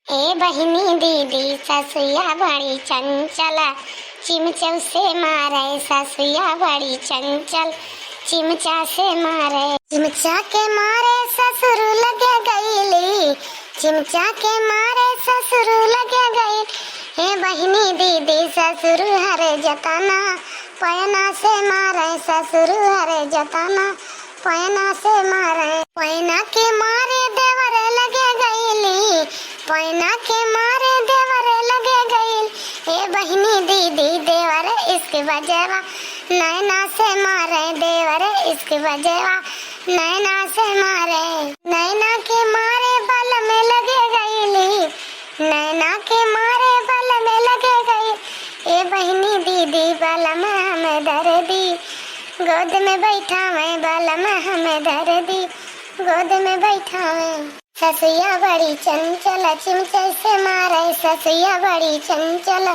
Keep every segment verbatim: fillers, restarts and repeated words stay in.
ए बहिनी दीदी ससुइया बड़ी चंचल, चिमचौ से मारे ससुइया बड़ी चंचल, चिमचा से मारे। चिमचा के मारे ससुर लगे गईली, चिमचा के मारे ससुर लगे गईल। ए बहिनी दीदी ससुर हरे जतना, पैना से मारे ससुर हरे जतना, पैना से मारे। पैना के मारे देवर लगे गईली, पैना के मारे देवर लगे गईल। ए बहिनी दीदी देवर इश्क बजेवा, नैना से मारे देवर इश्क बजेवा, नैना से मारे। नैना के मारे बलम लगे गईली, नैना के मारे बलम लगे गईल। ए बहिनी दीदी बलम हमें धर दी, गोद में बैठावे बलम हमें धर दी, गोद में बैठावे। ससुइया बड़ी चंचल चिमचे से मारे, ससुइया बड़ी चंचल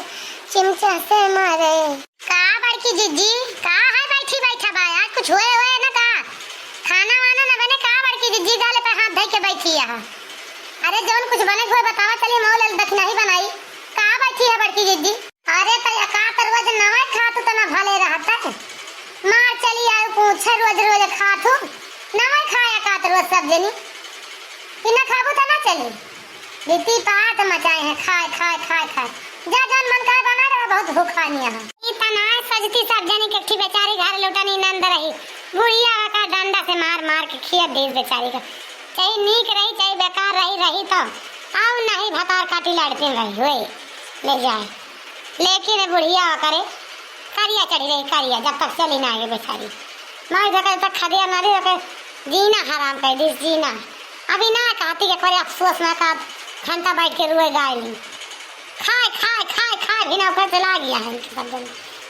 चिमचा से मारे। का बड़की जिज्जी, का है बैठी बैठा बा? आज कुछ होए होए ना का? खाना वाना ना बने का बड़की जिज्जी? गाले पे हाथ धइ के बैठी है। अरे जौन कुछ बने हुए बतावा, चली मऊ ले दखिनही बनाई। का बैठी है बड़की जिज्जी? अरे त एकात रोज नवै खातू त ना भले रहत। मार चली आयु पूछे रोज रोज खातू। नवै खा एकात रोज सब जनी। कि ना खाबू त ना चली। बित्ती पात मचाए हैं, खाए, खाए, खाए, खाए। जा जौन मन करे बना रहा, बहुत भूखा नहीं है। ई तना सजती सब जनी के, एक ठी बेचारी घर लुटनी नंद रही। बुढ़िया का डंडा से मार मार के खिया देस बेचारी का। चाहे नीक रही, चाहे बेकार रही, रही तो। आउ नहीं भतार काटी लड़ती रही हुए, ले जाए। लेकिन बुढ़िया करे, करिया चढ़ी रही, करिया, जब तक चली ना आगे बेचारी। मार धके तक खदिया ना रही, ओके जीना हराम कर दिस, जीना। अभी ना कहती कि करे अफसोस ना का घंटा बैठ के रुए गाय ली। खाए, खाए, खाए, खाए भी ना ओकर चला गया है इनके सब जन।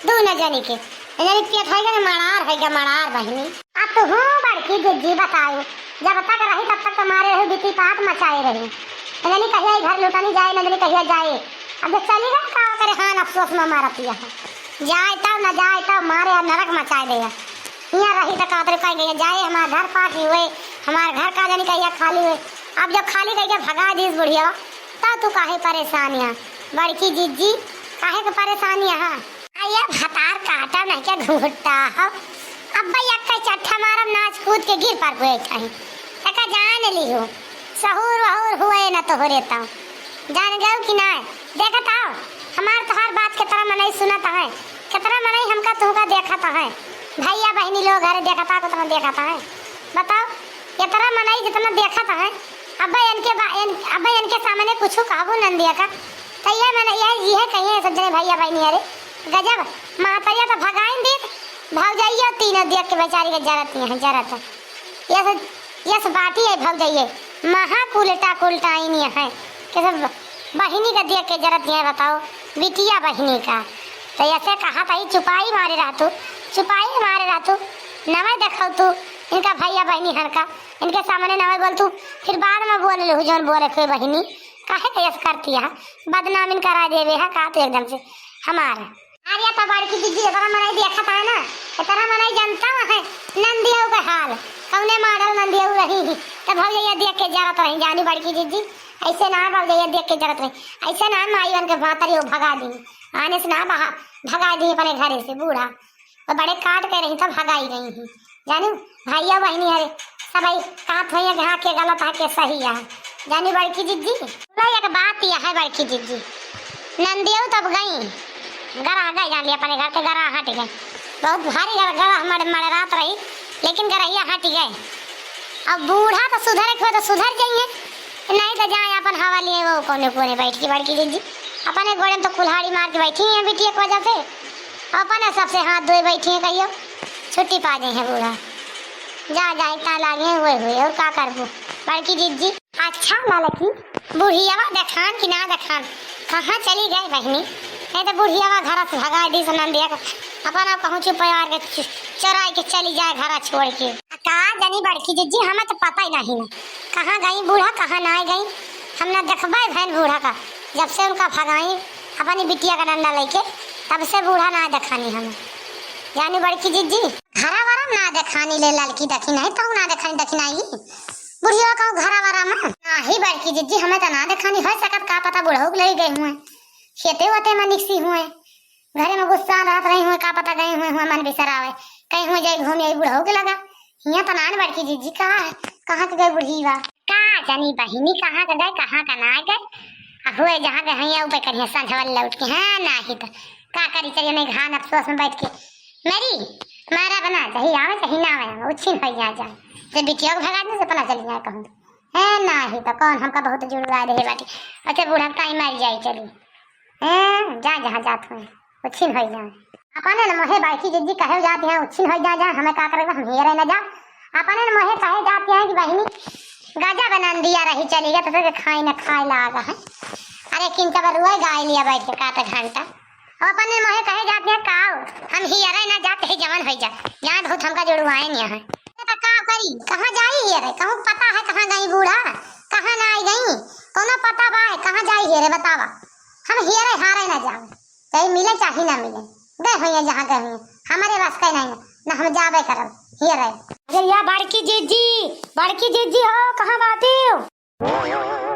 दोनों जनी के। जनी पेट है ना मड़ार है, मड़ार बहिनी। आ तुहूँ बड़की जिज्जी बतायो, जब तक रही तब तक तुम्हारे रही बित्ती पात मचाए रही। न जानी कहिया ई घर लुटनी जाए, न जानी कहिया जाए। अब जब चली गई का करे, हान अफसोस में मारत यह। जाए तब न जाए तब मारे अब नरक मचाए दे। यहाँ रही तो कातरे कह गई जाए, हमार घर पाकी हुए, हमार घर का जानी कहिया खाली हुए। अब जब खाली करके भगा दीस बुढ़िया, तब तू काहे परेशान यहाँ बड़की जिज्जी, काहे के परेशान यहाँ? आ ये भतार काटा नहीं के घुघुट्टा हो। अब भाई एक चट्ठा मारब, नाच कूद के गिर पर हुए कहीं। एका जान लिहो, सहूर वहूर हुए न तोहरे ताऊ। जान गयो कि ना? देखत आओ, हमार तोहार बात कितना मनई सुनत है, कितना मनई हमका तुमका देखत है। भैया बहिनी लोग घरे देखत है, कितना देखत है। बताओ, इतना मनई जितना देखत है, अब इनके बा-, इन-, अब इनके सामने कुछ कहबो नंदिया का। तो ये मैंने ये, ये कहिए सब जने भैया बहिनी, अरे गजब, महतरिया तो भगाइन दीत, भौजाइया तीनों देख के बेचारी के जरत नहीं है, जरत है। यस, यस बाटी है भौजाइये, महा कुलटा कुलटा आइन है, कि सब बहिनी का देख के जरत नहीं है, बताओ, बिटिया बहिनी का। तो ऐसे कहा था, ये चुपाई मारे रहतू, चुपाई मारे रहतू, नवे देखो तू, इनका भैया बहिनी हन का, इनके सामने नवे बोल तू, फिर बाद में बोल ले, जौन बोले कोई बहिनी, काहे के यस करती है, बदनामी करा देवे है का तू एकदम से हमार। अरे तो बड़की जिज्जी, इतना मनई देखत है ना, इतना मनई जानता है नंदिया के हाल, कौने मॉडल नंदिया रही, तो भौजैया देख के जरत रही, जानी बड़की जिज्जी, ऐसे ना भौजैया देख के जरत रही, ऐसे ना माई बन के भातरी हो भगा दी, आने से ना बहा-, भगा दी अपने घरे से बूढ़ा। वो बड़े काट के रही तब भगाई गई ही। जानू, भैया बहिनी हरे, सब आई कहत होइए कि हाँ, के गलत है, के सही है। जानू बड़की जिज्जी, सुनो एक बात यह है बड़की जिज्जी, नंदियो तब गई, गरह गए, जान लिया अपने घर के गरह हट गए। बहुत भारी गर-, गरह मड़-, मड़रात रही, लेकिन गरहिया हट गए। अब बूढ़ा तो सुधरे के हो तो सुधर जाइए, नहीं तो जाए अपन हवा लिए वो कोने कोने बैठ के बड़की जिज्जी। अपने गोड़े में तो कुल्हाड़ी मार के बैठी है बिटिया की वजह से। अपने सबसे हाथ धोए बैठी है, कहियो छुट्टी पा जाए है बूढ़ा। जा, जा, इतना लागे है, वही हुए, और का करबू बड़की जिज्जी। अच्छा ललकी, बुढ़ियावा देखान कि ना देखान, कहाँ चली गए बहिनी? नहीं तो बुढ़ियावा घर से भगा दी से नंदिया का, अपन अब कहूँ चुप परिवार के चु-, चुराई के चली जाए घर छोड़ के। का जानी बड़की जिज्जी, हमें तो पता ही नहीं ना, कहाँ गई बूढ़ा, कहाँ ना गई। हम ना देखबे भैन बूढ़ा का, जब से उनका भगाई अपनी बिटिया का डंडा लेके, तब से बूढ़ा ना देखानी हमें। जानी बड़की जिज्जी, घरा वरा ना देखानी ले ललकी, देखी नहीं तो ना देखानी, देखी नहीं। बुढ़िया कहूँ घरा वरा में? नाही बड़की जिज्जी, हमें त ना देखानी, होइ सकत का पता बुढ़ऊ के लइ गए हुए, खेते वते में निकसी हुए, घरे में गुस्सा रहत रही हुए, का पता गए हुए, हुए मन बिसरावे, कहीं हुए जाई घूम आई बुढ़ऊ के लगा। हियाँ त नान बड़की जिज्जी, कहाँ है, कहाँ के गए बुढ़िया? का जानी बहिनी, कहाँ के गए, कहाँ का ना गए। आ हुए जहाँ गए हैं, ऊपर करिए संझवल लौट के, हाँ, नाही त का करी, चलिए नहीं घान अफसोस में बैठ के। मेरी मारा बना, चाहे आवे, चाहे ना आवे, उच्छिन होइ जा जाए। जब बिटिया के भगा दे, से अपना चली जाए कहूँ। है नाही त कौन हमका बहुत जुड़वा रहे बाटी। अच्छा, बूढ़ा ताई मारी जाए चली। हैं, जा जहाँ जात हुए, उच्छिन होइ जाए। अपने न मोहे बड़की जिज्जी कहे जात हैं, उच्छिन होइ जा, जा, हमें का करेगा, हम हियरे न जा। अपने न मोहे कहे जात हैं कि बहिनी, गजा बना दिया रही चली गया, तो फिर खाई न खाए लागा है। अरे किंचा बर रुआ गाय लिया बैठ के काट घंटा। अब अपने मोहे कहे जात हैं, काओ, हम हियरे न जात है, जवन होइ जा, जाए बहुत हमका जुड़वाए नहीं है। तो का करी, कहाँ जाई हियरे, कहूँ पता है, कहाँ गई बूढ़ा, कहाँ ना आई गई, कौनो पता बा है, कहाँ जाई हियरे, बतावा। हम हियरे हारे ना जावे, चाहे मिले चाहे ना मिले, गए हुए जहाँ गए हुए, हमारे बस के नहीं, ना हम जावे करब, हियरे। अरे या बड़की जिज्जी, बड़की जिज्जी हो, कहाँ बाटी हो?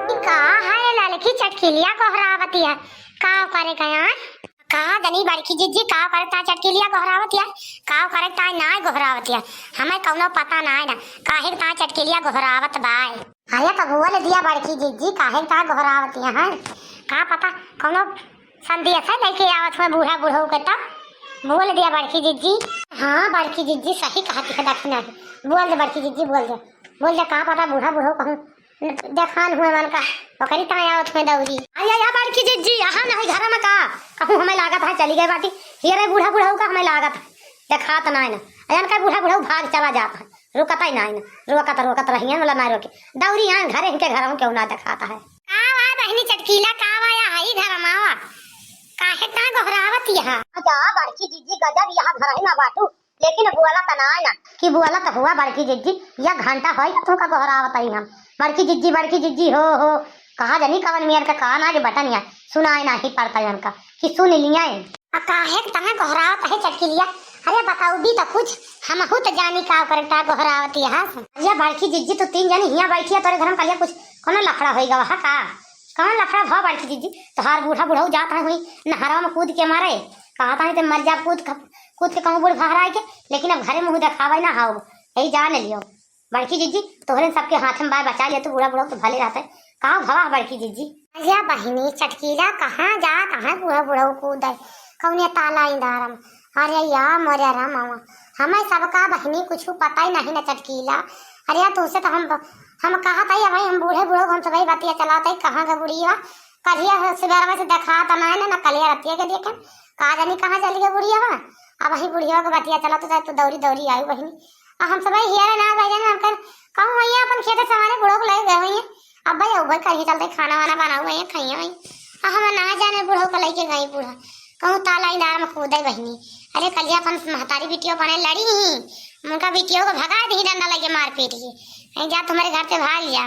ई का है ललकी चटकिलिया गोहरावत है, का करे गया? का जनी बड़की जिज्जी, का करे ता चटकिलिया गोहरावत है, का करे ता ना गोहरावत है, हमें कौनो पता ना है ना, काहे ता चटकिलिया गोहरावत बाय। अरे तो बोल दिया बड़की जिज्जी, काहे का गोहरावत है, का पता कौनो संदेश है लेके आवत हुए बूढ़ा बुढ़ऊ के, तब बोल दिया बड़की जिज्जी। हाँ बड़की जिज्जी सही कहती है दक्षिणा, बोल दे बड़की जिज्जी, बोल दे, बोल दे, का पता बूढ़ा बुढ़ऊ कहूँ देखान हुए मन का, ओकरी ताई आवत हुए दौरी। अरे या बड़की जिज्जी, यहाँ नहीं घर में का, कहूँ हमें लागत है चली गए बाटी, हियरे बूढ़ा बुढ़ऊ का हमें लागत है, देखात नाय ना, अयन का बूढ़ा बुढ़ऊ भाग चला जात है। रुकत ही नाय ना, रोकत, रोकत रहिए, बोला ना रोके। दौरी यहाँ घरे इनके घरों केहू ना देखाता है। का वा बहिनी चटकीला, का वा या हई घर मावा? काहे का गोहरावत यहाँ? जा बड़की जिज्जी गजब यहाँ घर ही ना बाटू, लेकिन बोला त नाय ना, कि बोला त हुआ बड़की जिज्जी, या घंटा होई ना तुमका गोहरावत ही हम। बड़की जिज्जी, बड़की जिज्जी हो, हो, कहा जनी कवन मियर का कान आगे बटन या, सुनाए नाही पड़ता हमका, कि सुन लिया है। आ काहे के तहाँ गोहरावत है चटकिलिया? अरे बताऊ भी तो कुछ, हमहू तो जानी का करे ता गोहरावत यहाँ से। अरे बड़की जिज्जी तू तीन जनी हियाँ बैठी है, तोरे घर में कलिया कुछ कोनो लफड़ा होई गवा है का? कौन लफड़ा भा बड़की जिज्जी? तोहार बूढ़ा बुढ़ऊ जात है हुई नहरवा में कूद के मारे, कहा तानी ते मर जा कूद क-, कूद के कहूँ बूढ़ भहराए के, लेकिन अब घरे मुँह देखावे ना हाउ, यही जान लियो। बड़की जिज्जी, तोहरे सबके हाथ में बाय बचा लिया, तू बूढ़ा बुढ़ऊ तो भले रहते। कहाँ भवा है बड़की जिज्जी? अरे बहिनी चटकीला, कहाँ जात है बूढ़ा बुढ़ऊ कूदे? कौने ताला इंदारम? अरे या मोरे राम, हमें सबका बहिनी कुछ पता ही नहीं न चटकीला। अरे तुमसे तो हम, हम कहा था भाई, हम बूढ़े बुढ़ऊ, हम सब बतिया चलाते, कहाँ गए बुढ़िया? कलिया सुबह से देखा तो नहीं ना, ना कलिया रतिया के देखे, का जानी कहाँ चली गई बुढ़िया। अब वही बुढ़िया के बतिया चला तो, तो दौरी दौरी आई बहिनी। आ हम सब हियारे ना बह जाने, हम कहें, कहूँ वहीं अपन खेते संवारे बुढ़ऊ के लगे गए हुई हैं। अब भाई, अब भाई कहीं चलते खाना वाना बना हुआ है, खाइए वहीं। आ हम ना जाने बुढ़ऊ के लगे गई बूढ़ा। कहूँ ताला इंदार में कूदे बहिनी। अरे कलिया अपन महतारी बिटियो बने लड़ी ही। उनका बिटियो को भगा दी डंडा लगे मार पीट के। कहीं जा तुम्हारे घर से भाग जा।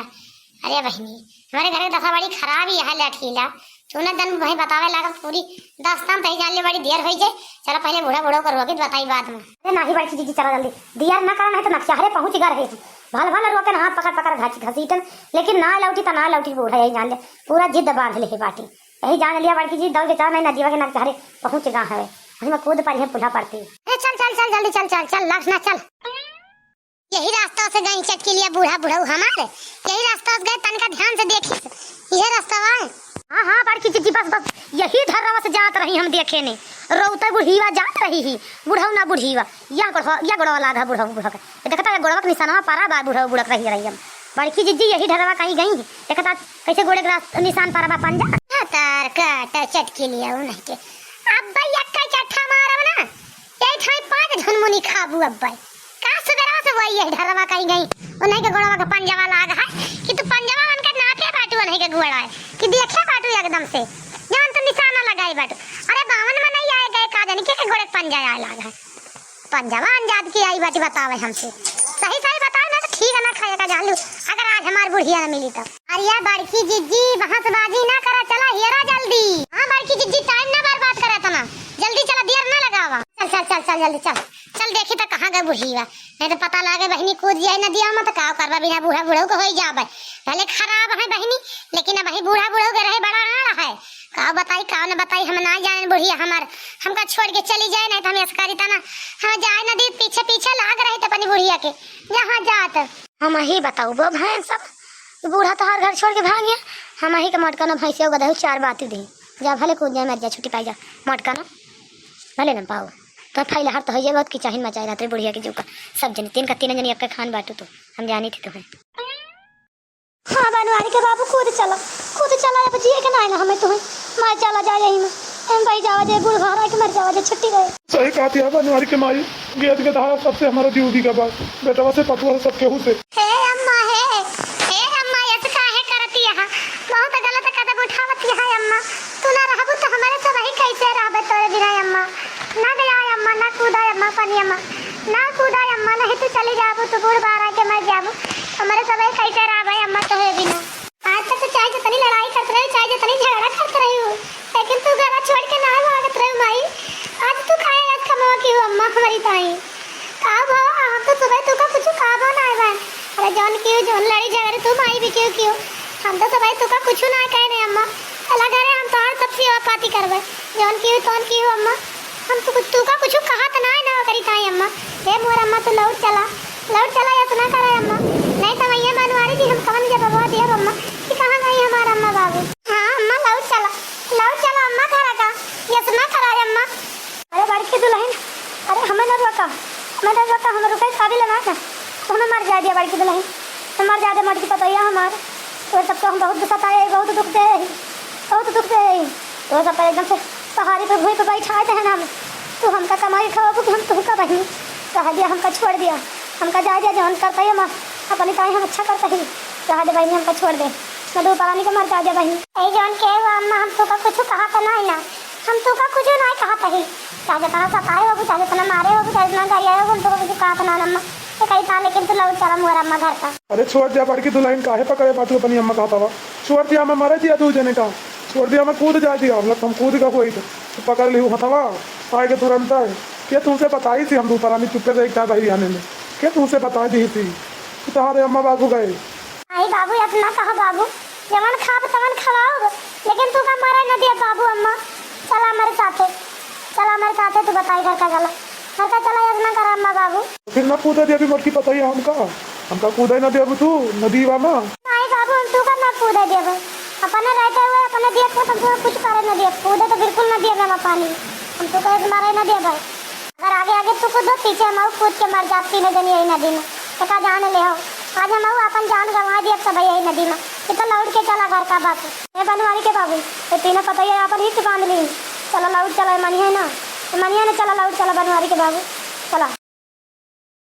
अरे बहिनी, हमारे घर के दशा बड़ी खराब ही है लठीला। तू ना जन वहीं बतावे लागल पूरी दास्तान, तही जान ले बड़ी देर होई जाए। चला पहले बूढ़ा बूढ़ा को रोके बताई बाद में। अरे नाही बड़की जिज्जी चला जल्दी, दियर ना करा नहीं तो नक्शा हरे पहुँच गा रहे हैं। भल भल रोके ना हाथ पकड़ पकड़ घस-, घसीटन, लेकिन ना लौटी तो ना लौटी बूढ़ा यही जान ले। पूरा जिद बांध ले है बाटी। यही जान लिया बड़की जी दौड़ के चला नहीं नदीवा के नक्शा हरे पहुँच गा हवे। वहीं में कूद पड़ी है पुल्हा पड़ती। अरे चल चल चल जल्दी चल चल चल लक्ष्मण चल। यही रास्ता से गई चटकिलिया बूढ़ा बुढ़ऊ हमार, यही रास्ता से गए, तनिका ध्यान से देखी, यह रास्ता है। हाँ हाँ बड़की जिज्जी बस बस यही धर्रवा से जात रही हम देखे ने, रोते बुढ़ीवा जात रही ही, बुढ़ऊ ना बुढ़ीवा, या गोड़वा, या गोड़वा लाग है बुढ़ऊ बुढ़ऊ के। ये देखता है गोड़वा के निशानवा पारा बा बुढ़ऊ बुढ़ऊ के रही रही हम। बड़की जिज्जी यही धर्रवा कहीं गई, देखता कैसे गोड़े के रास-, निशान पारा बा पंजा। तार काट चटकिलिया उ नहीं के। अब भैया कई चट्ठा मारब ना, यही ठाई पाँच झुनमुनी खाबू अब्बै। का सुबेरवा से वही यही ढरवा कहीं गई, उन्हीं के गोड़वा के पंजवा लाग है कि तू पंजवा उनके नापे बाटू उन्हीं के गोड़ा है कि देखे बाटू एकदम से, जवन तू निशाना लगाई बाटू। अरे बावन में नहीं आए गए का जानी के, के गोड़े के पंजा आए लाग है, पंजवा अनजाद की आई बाटी बतावे हमसे। सही सही बताओ ना तो ठीक है ना खाए का जान लू, अगर आज हमार बुढ़िया ना मिली तो। अरे या बड़की जिज्जी, बहसबाजी ना करा, चला हियरा जल्दी। हाँ बड़की जिज्जी, टाइम ना बर्बाद करा तना, जल्दी चला, देर ना लगावा। चल चल चल चल जल्दी चल, चल देखी तो कहाँ गए बुढ़िया। नहीं तो पता लागे बहिनी कूद जाए नदिया में, तो का करबा, बिना बूढ़ा बूढ़ऊ के होई जाबे। भले खराब है बहिनी, लेकिन अब वही बूढ़ा बूढ़ऊ के रहे बड़ा आड़ है। का बताई, का न बताई, हम ना जाने बुढ़िया हमार, हमका छोड़ के चली जाए, नहीं तो हम ऐसा करी तना, हम जाए न दी, पीछे पीछे लाग रही त अपनी बुढ़िया के, जहाँ जात। हम ही बताऊ बो भैंस, बूढ़ा तोहार घर छोड़ के भाग गया, हम ही के मटका न भैंसिया गदहू चार बात दी, जा भले कूद जाए, मर जा, छुट्टी पाई जा, मटका न भले न पाओ, तो फैल हर तो होइए बहुत की चाहिन मचाई रहत रही बुढ़िया के जीव का, सब जनी तीन का तीन जनी एक खान बाटू तो, हम जानी थी तुम्हें। हाँ, बनवारी के बाबू, कूद चला, कूद चला, अब जिए के नाई ना हमें तुहैं। मार चला जा यही में। एम भाई जावा जे, बूढ़ भारा के मर जावा जे, छुट्टी रहे। सही कहती है बनवारी के माई, गेद के धारा सबसे हमारा जीव बिका बा, बेटवा से, पतुआ से, सब केहू से। हे अम्मा, हे, हे अम्मा, ऐसे काहे करती है? बहुत गलत कदम उठावती है अम्मा। तू ना रहबू तो हमारे सब ही कैसे रहबे तोरे बिना अम्मा? ना गया अम्मा, ना कूदा अम्मा, पानी अम्मा। ना कूदा अम्मा, नहीं तू चली जाबू, तू बूढ़ बारा के मर जाबू। हमारे सब कैसे रहबे अम्मा तोहे बिना? आज तक तो चाहे जितनी लड़ाई करत रहे, चाहे जितनी झगड़ा करत रही हो, लेकिन तू घर छोड़ के ना भागत रहे माई। आज तू काहे आज कमवा की हो अम्मा हमारी ताई? का भवा, हम तो सुबह तू का कुछ कहा ना आए बहन। अरे जौन की हो, जौन लड़ी झगड़े तू माई भी क्यों क्यों? हम तो सुबह तू का कुछ ना कहे नहीं अम्मा। चला घरे, हम तोहार सब सेवा पाती करबे। जौन की हो, तौन की हो अम्मा। हम तो कुछ, तू का कुछ कहा त ना है ना करी ताई अम्मा। हे मोर अम्मा, तू लौट चला, लौट चला, ऐसा ना करे अम्मा। नहीं तो भैया बनवारी जी हम कवन जवाब दिया अम्मा कि कहाँ गई हमारा अम्मा बाबू। हाँ अम्मा, लौट चला, लौट चला अम्मा, घर का ऐसा ना करे अम्मा। अरे बड़की दुल्हन, अरे हमें ना रोका, हमें ना रोका, हम रुके काबिल ना था, तो हमें मर जाए दिया बड़की दुल्हन, तो मर जाए दे मोटकी पतोहिया हमार। तो सबको हम बहुत सताए, बहुत दुख दे, बहुत दुख दे। तो सब एकदम से पहाड़ी पे भूमि पे बैठा दे हम। तू हमका कमाई खवाबू कि हम तुहका बहिनी? कह दिया हमका छोड़ दिया, हमका जाए दिया, जौन करता ही हम अपनी ताई हम अच्छा करता ही। कह दे बहिनी हमका छोड़ दे, मैं दो परानी के मर जाए दिया बहिनी। ए जौन के हुआ अम्मा, हम तुका कुछ कहा था ना, ना हम तुका कुछ ना कहा था ही। चाहे जितना सताए हो, चाहे जितना मारे हो, चाहे जितना गरियाए हो, हम तुका कुछ कहा था ना अम्मा। ये कही था लेकिन तू लौट चला मोर अम्मा घर का। अरे छोड़ दिया बड़की दुल्हन, काहे पकड़े बाटू अपनी अम्मा का हथवा? छोड़ दिया, मैं मरे दिया दू जने का। छोड़ दिया, मैं कूद जाए दिया, हम लोग हम कूद का हुई तो पकड़ ली हथवा, आए के तुरंत आए। के तुमसे बताई थी हम दो परानी चुप्पे से एक था भाई आने में? के तुमसे बताई दी थी कि तुम्हारे अम्मा बाबू गए? आई बाबू, इतना कहा बाबू, जवन खाब तवन खवाओ, लेकिन तू का मरे न दिया बाबू अम्मा। चला हमारे साथे, चला हमारे साथे, तू बताई घर का चला, घर का चला, इतना करा अम्मा बाबू। फिर ना कूदे दे अभी मोटकी पतोहिया हमका, हमका कूदे ना दे अब तू नदीवा में। नहीं बाबू, हम तू का ना कूदे देबे। अपने रहते हुए अपने दिए तो हम तुका कुछ करे ना दिए, कूदे तो बिल्कुल ना दिए हम पानी, हम तू का मारे ना दिए भाई। अगर आगे आगे तू कूदो, पीछे हम कूद के मर जाती तीनों जन यही नदी में। एका जान ले हो, आज हम अपन जान गंवा दिए सब यही नदी में। ये तो लौट के चला घर का बाबू। ए बनवारी के बाबू, ये तीनों पतोहिया अपन ही बांध ली। चला लौट चला, मानिए ना, मानिए ना, चला लौट चला बनवारी के बाबू, चला।